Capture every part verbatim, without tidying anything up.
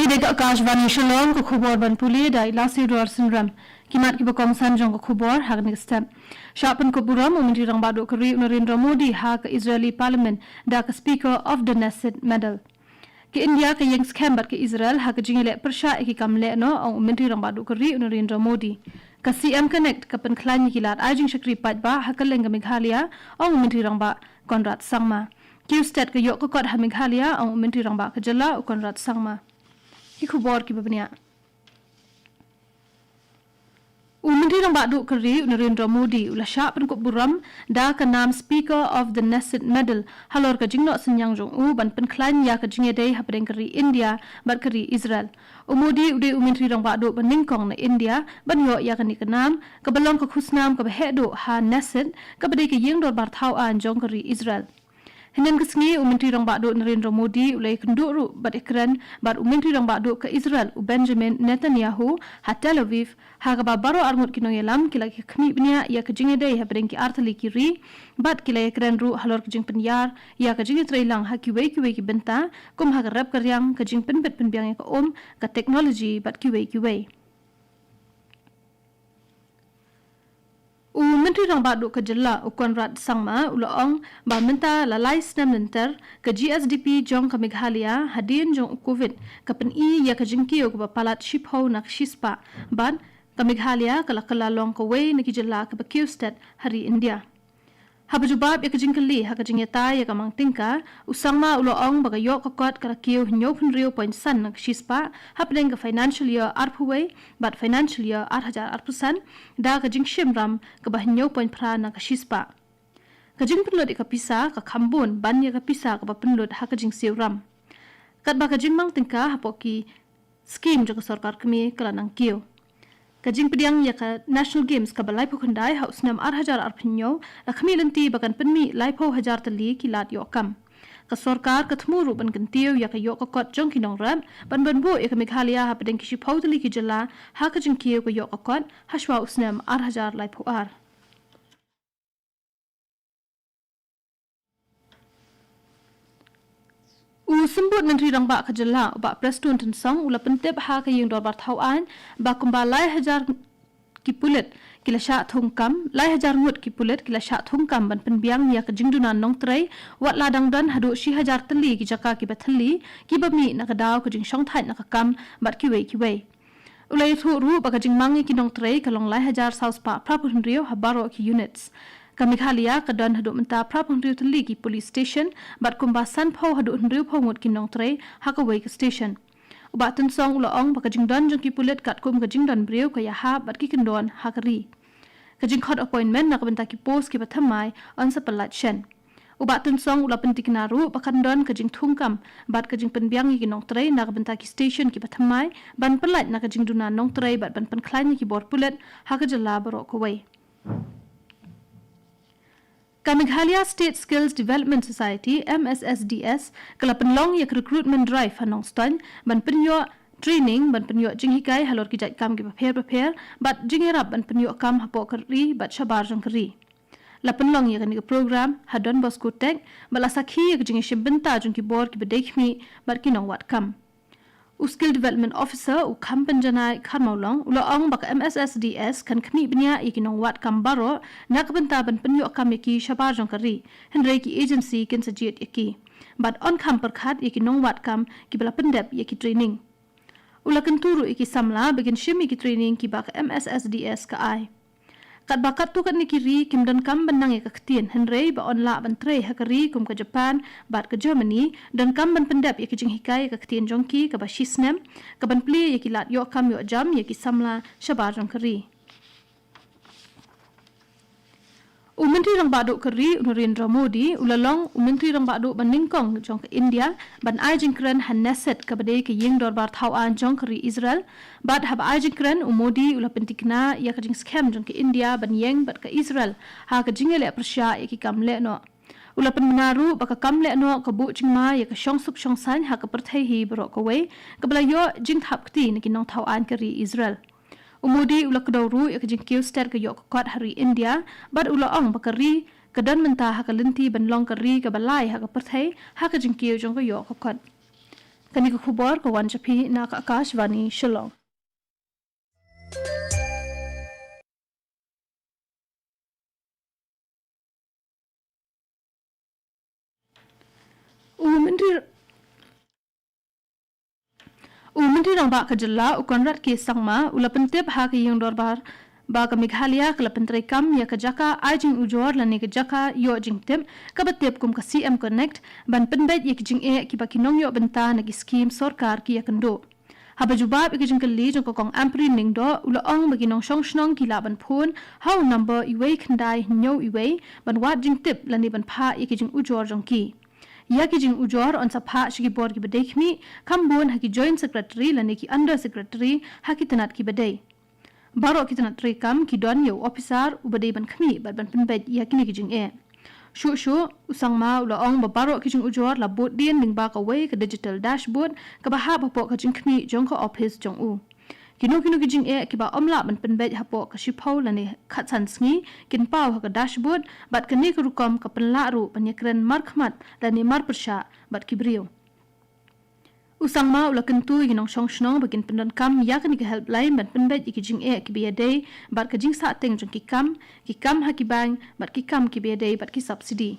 Dei ka Akashvani Shillong, ka khubor ban pule da i Lasiew Dor Synrem. Ki mat kiba kongsan jong ka khubor ha kane ka step. Shah pynkup burom u Myntri Rangbah Duh ka ri u Narendra Modi ha ka Israeli Parliament da ka Speaker of the Knesset Medal. Ka India ka ïeng skhem bad ka Israel ha ka jingïaleh pyrshah ïa ki kam lehnoh, ong u Myntri Rangbah Duh ka ri u Narendra Modi. Ka C M Connect ka pynkhlaiñ ïa ki lad ai jingshakri paidbah ha kylleng ka Meghalaya, ong u Myntri Rangbah Conrad Sangma. Kiew Stet ka ïoh ka kot ha Meghalaya, ong u Myntri Rangbah ka jylla u Conrad Sangma. Ki khubor kiba bniah. U Myntri Rangbah Duh ka ri u Narendra Modi u la shah pynkup burom da ka nam Speaker of the Knesset Medal halor ka jingnoh synñiang jong u ban pynkhlaiñ ïa ka jingïadei hapdeng ka ri India bad ka ri Israel. U Modi u dei u Myntri Rangbah Duh ba nyngkong na India ban ïoh ïa kane ka nam, kaba long ka khusnam kaba heh duh ha Knesset, kaba dei ka ïing dorbar thaw aiñ jong ka ri Israel. Hynnin ka sngi u Myntri Rangbah Duh Narendra Modi u la ïakynduh ruh bad ïakren bad u Myntri Rangbah Duh ka Israel u Benjamin Netanyahu ha Tel Aviv, ha kaba baroh arngut ki nongïalam ki la ïakhmih bniah ïa ka jingïadei hapdeng ki artylli ki ri, bad ki la ïakren ruh halor ka jingpynïar ïa ka jingïatreilang ha kiwei kiwei ki bynta, kum ha ka rep ka riang, ka jingpynbit pynbiang ïa ka um, ka technology bad kiwei kiwei. U Myntri Rangbah Duh ka jylla u Conrad Sangma u la ong ba mynta la lai snem lynter ka G S D P jong ka Meghalaya hadien jong u Covid ka pyni ïa ka jingkiew kaba palat shiphew na ka shispah, bad ka Meghalaya ka la kylla long kawei na ki jylla kaba kiew stet ha ri India. Haba jubab ïa ka jingkylli ha ka jingïatai ïa ka mang tyngka, u Sangma u la ong ba ka ïoh ka kot ka la kiew hynñiewphew hynriew point san na ka shispah hapdeng ka financial year arphew wei bad financial year ar hajar arphew san, da ka jingshim ram kaba hynñiew point phra na ka shispah. Ka jingpynlut ïa ka pisa ka kham bun ban ïa ka pisa kaba pynlut ha ka jingsiew ram. Katba ka jingmang tyngka hapoh ki skim jong ka sorkar kmie ka la nang kiew. Ka jingpdiang ïa ka National Games kaba laiphew khyndai ha u snem ar hajar arphew hynñiew la khmih lynti ba kan pynmih laiphew hajar tylli ki lad ïoh kam. Ka sorkar ka thmu ruh ban kyntiew ïa ka ïoh ka kot jong ki nongrep, ban ban buh ïa ka Meghalaya hapdeng ki shiphew tylli ki jylla ha ka jingkiew ka ïoh ka kot hashwa u snem ar hajar laiphew ar. U Symbud Myntri Rangbah ka jylla u Bah Prestone Tynsong u la pyntip ha ka ïing dorbar thaw aiñ ba kumba lai hajar ki pulit ki la shah thung kam, lai hajar ngut ki pulit ki la shah thung kam ban pynbiang ïa ka jingduna nongtrei, wat la dang don haduh shi hajar tylli ki jaka kiba thylli kiba mih na ka daw ka jingshongthait na ka kam bad kiwei kiwei. U la ïathuh ruh ba ka jingmang ïa ki nongtrei ka long lai hajar saw spah phraphew hynriew ha baroh ki units. Ka Meghalaya ka don haduh mynta phraphew hynriew tylli ki police station bad kumba sanphew haduh hynriewphew ngut ki nongtrei ha kawei ka station. U Bah Tynsong u la ong ba ka jingdon jong ki pulit katkum ka jingdon briew ka ïahap bad ki kyndon ha ka ri. Ka jingkhot appointment na ka bynta ki post kiba thymmai yn sa pyllait shen. U Bah Tynsong u la pyntikna ruh ba kan don ka jingthung kam bad ka jingpynbiang ïa ki nongtrei na ka bynta ki station kiba thymmai, ban pyllait na ka jingduna nongtrei bad ban pynkhlaiñ ïa ki bor pulit ha ka jylla baroh kawei. Ka Meghalaya State Skills Development Society, M S S D S, ka la pynlong ïa ka recruitment drive ha Nongstoiñ ban pynïoh training, ban pynïoh jinghikai halor ki jait kam kiba pher bapher bad jingïarap ban pynïoh kam hapoh ka ri bad shabar jong ka ri. La pynlong ïa kane ka program ha Don Bosco Tech bad la sakhi ïa ka jingïashim bynta jong ki bor kiba dei khmih bad ki nongwad kam. U Skill Development Officer u Khampynjanai Kharmawlong u la ong ba ka M S S D S kan khmih bniah ïa ki nongwad kam baroh na ka bynta ban pynïoh kam ïa ki shabar jong ka ri, hynrei ki agency kin sa jied ïa ki. Bad yn kham pyrkhat ïa ki nongwad kam kiba la pyndep ïa ki training. U la kyntu ruh ïa ki samla ba kin shim ïa ki training kiba ka M S S D S ka ai. Katba katto katne ki ri kim donkam ban nang ïa ka ktien, hynrei ba yn lah ban trei ha ka ri kum ka Japan bad ka Germany, donkam ban pyndep ïa ka jinghikai ïa ka ktien jong ki kaba shisnem, kaban plie ïa ki lad ïoh kam ïoh jam ïa ki samla shabar jong ka ri. U Myntri Rangbah Duh ka ri u Narendra Modi u la long u Myntri Rangbah Duh ba nyngkong jong ka India ban ai jingkren ha Knesset kaba dei ka ïing dorbar thaw aiñ jong ka ri Israel. Bad haba ai jingkren, u Modi u la pyntikna ïa ka jingskhem jong ka India ban ïeng bad ka Israel ha ka jingïaleh pyrshah ïa ki kam lehnoh. U la pynbna ruh ba ka kam lehnoh ka buh jingma ïa ka shongsuk shongsaiñ ha ka pyrthei hi baroh kawei, kaba la ïoh jingthap kti na ki nongthaw aiñ ka ri Israel. U Modi u la kdew ruh ïa ka jingkiew stet ka ïoh ka kot ha ri India, bad u la ong ba ka ri ka don mynta ha ka lynti ban long ka ri kaba lai ha ka pyrthei ha ka jingkiew jong ka ïoh ka kot. Kane ka khubor ka wan sha phi na ka Akashvani Shillong. U Myntri U Myntri Rangbah ka jylla, u Conrad K Sangma, u la pyntip ha ka ïing dorbar ba ka Meghalaya ka la pyntreikam ïa ka jaka ai jingujor lane ka jaka ïoh jingtip, kaba tip kum ka C M Connect, ban pynbeit ïa ki jingeh kiba ki nongïoh bynta na ki skhim sorkar ki ïakynduh. Haba jubab ïa ka jingkylli jong ka Kong Ampareen Lyngdoh, u la ong ba ki nongshong shnong ki lah ban phone ha u number uwei khyndai hynñiew uwei ban wad jingtip lane ban phah ïa ki jingujor jong ki. Ïa ki jingujor yn sa phah sha ki bor kiba dei khmih, kham bun ha ki Joint Secretary lane ki Under Secretary ha ki tnat kiba dei. Baroh ki tnat treikam ki don ïa u ophisar uba dei ban khmih bad ban pynbeit ïa kine ki jingeh. Shuh shuh, u Sangma u la ong ba baroh ki jingujor la bud dien lyngba kawei ka digital dashboard kaba hap hapoh ka jingkhmih jong ka ophis jong u. Kino kino ki jingeh kiba ym lah ban pynbeit hapoh ka shiphew lane khatsan sngi kin paw ha ka dashboard, bad kane ka rukom ka pynlah ruh ban ïakren markhmat lane marpyrshah bad ki briew. U Sangma u la kyntu ïa ki nongshong shnong ba kin pyndonkam ïa kane ka helpline ban pynbeit ïa ki jingeh kiba ïadei bad ka jingsahteng jong ki kam, ki kam ha ki bank bad ki kam kiba ïadei bad ki subsidy.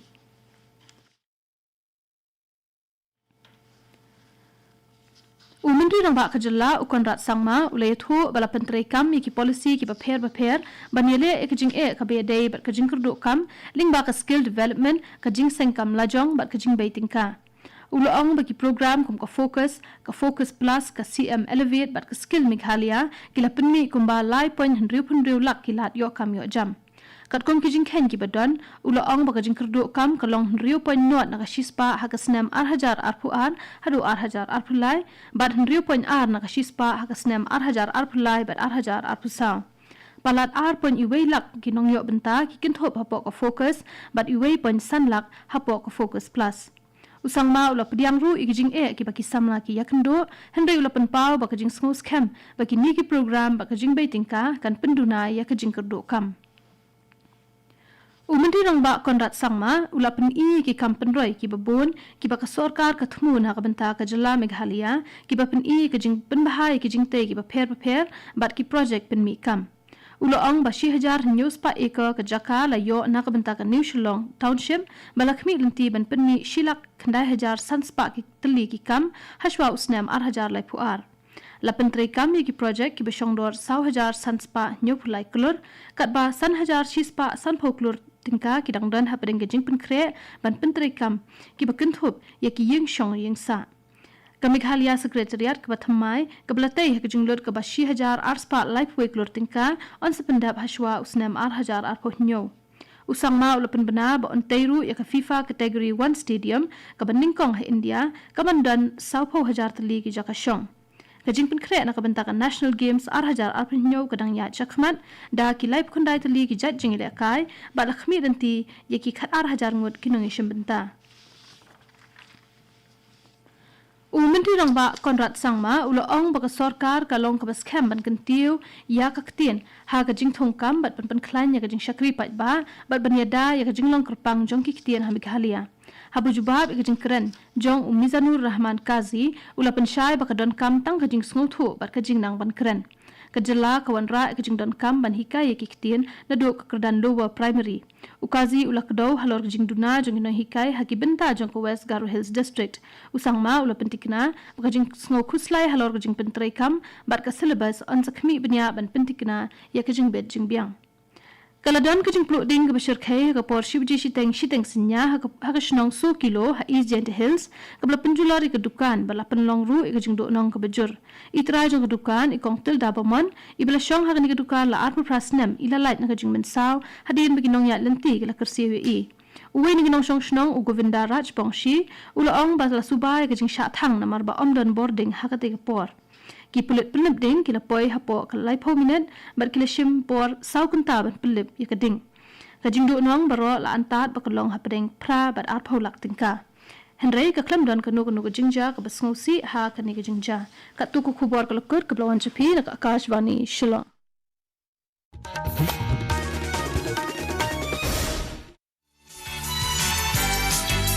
U Myntri Rangbah ka jylla, u Conrad Sangma, u la ïathuh ba la pyntreikam ïa ki policy kiba pher bapher ban ïaleh ïa ka jingeh kaba ïadei bad ka jingkyrduh kam lyngba ka skill development, ka jingseng kam lajong bad ka jingbei tyngka. U la ong ba ki program kum ka Focus, ka Focus Plus, ka C M Elevate bad ka Skill Meghalaya ki la pynmih kumba lai point hynriew phew hynriew lak ki lad ïoh kam ïoh jam. Katkum ki jingkheiñ kiba don, u la ong ba ka jingkyrduh kam ka long hynriew point nod na ka shispah ha ka snem ar hajar arphew ar haduh ar hajar arphew lai, bad hynriew point ar na ka shispah ha ka snem ar hajar arphew lai bad ar hajar arphew saw. Palat ar point uwei lak ki nongïoh bynta ki kynthup hapoh ka Focus bad uwei point san lak hapoh ka Focus Plus. U Sangma u la pdiang ruh ïa ki jingeh kiba ki samla ki ïakynduh, hynrei u la pynpaw ba ka jingsngew skhem ba kine ki program bad ka jingbei tyngka kan pynduna ïa ka jingkyrduh kam. U Myntri Rangbah Conrad Sangma u la pyni ïa ki kam pynroi kiba bun kiba ka sorkar ka thmu na ka bynta ka jylla Meghalaya, kiba pyni ïa ka jingpynbha ïa ki jingtei kiba pher bapher bad ki projek pynmih kam. U la ong ba shi hajar hynñiew spah acre ka jaka la ïoh na ka bynta ka New Shillong Township, ba la khmih lynti ban pynmih shi lak khyndai hajar san spah ki tylli ki kam hashwa u snem ar hajar laiphew ar. La pyntreikam ïa ki projek kiba shongdor saw hajar san spah hynñiew phew lai klur, katba san hajar shi spah sanphew klur tyngka ki dang don hapdeng ka jingpynkhreh ban pyntreikam, kiba kynthup ïa ki ïing shong ïing sah. Ka Meghalaya Secretariat kaba thymmai, kaba la tei ha ka jinglut kaba shi hajar ar spah laiphew wei klur tyngka, yn sa pyndep hashwa u snem ar hajar arphew hynñiew. U Sangma u la pynbna ba yn tei ruh ïa ka FIFA Category One Stadium kaba nyngkong ha India, kaban don sawphew hajar tylli ki jaka shong. Ka jingpynkhreh na ka bynta ka National Games ar hajar arphew hynñiew ka dang ïaid shakhmat da ki laiphew khyndai tylli ki jait jingïalehkai, bad la khmih lynti ïa ki khatar hajar ngut ki nongïashim bynta. U Myntri Rangbah Conrad Sangma u la ong ba ka sorkar ka long kaba skhem ban kyntiew ïa ka ktien ha ka jingthung kam bad ban pynkhlaiñ ïa ka jingshakri paidbah bad ban ïada ïa ka jinglong kyrpang jong ki ktien ha Meghalaya. Haba jubab ïa ka jingkren jong u Mizanur Rahman Kazi, u la pynshai ba ka donkam tang ka jingsngewthuh bad ka jingnang ban kren. Ka jylla ka wanrah ïa ka jingdonkam ban hikai ïa ki ktien naduh ka kyrdan lower primary. U Kazi u la kdew halor ka jingduna jong ki nonghikai ha ki bynta jong ka West Garo Hills District. U Sangma u la pyntikna ba ka jingsngew khuslai halor ka jingpyntreikam bad ka syllabus yn sa khmih bniah ban pyntikna ïa ka jingbit jingbiang. Ka la don ka jingpluh ding kaba shyrkhei ha ka por shi baje shiteng shiteng synñia ha ka, ha ka shnong Sokilo ha East Jaintia Hills, kaba la pynjulor ïa ka dukan bad la pynlong ruh ïa ka jingduhnong kaba jur. I trai jong ka dukan, i Kong Tilda Bamon, iba la shong ha kane ka dukan la arphew phra snem, i la lait na ka jingmynsaw hadien ba ki nongïaid lynti ki la kyrsiew ïa i. Uwei na ki nongshong shnong, u Govinda Rajbongshi, u la ong ba la suba ïa ka jingshah thang namar ba ym don bording ha katei ka por. Ki pulit pynlip ding ki la poi hapoh ka laiphew minit bad ki la shim por saw kynta ban pynlip ïa ka ding. Ka jingduhnong baroh la antad ba ka long hapdeng phra bad arphew lak tyngka. Hynrei ka khlem don kano kano ka jingjia kaba sngewsih ha kane ka jingjia. Katto ka khubor ka la kut kaba la wan sha phi na ka Akashvani Shillong.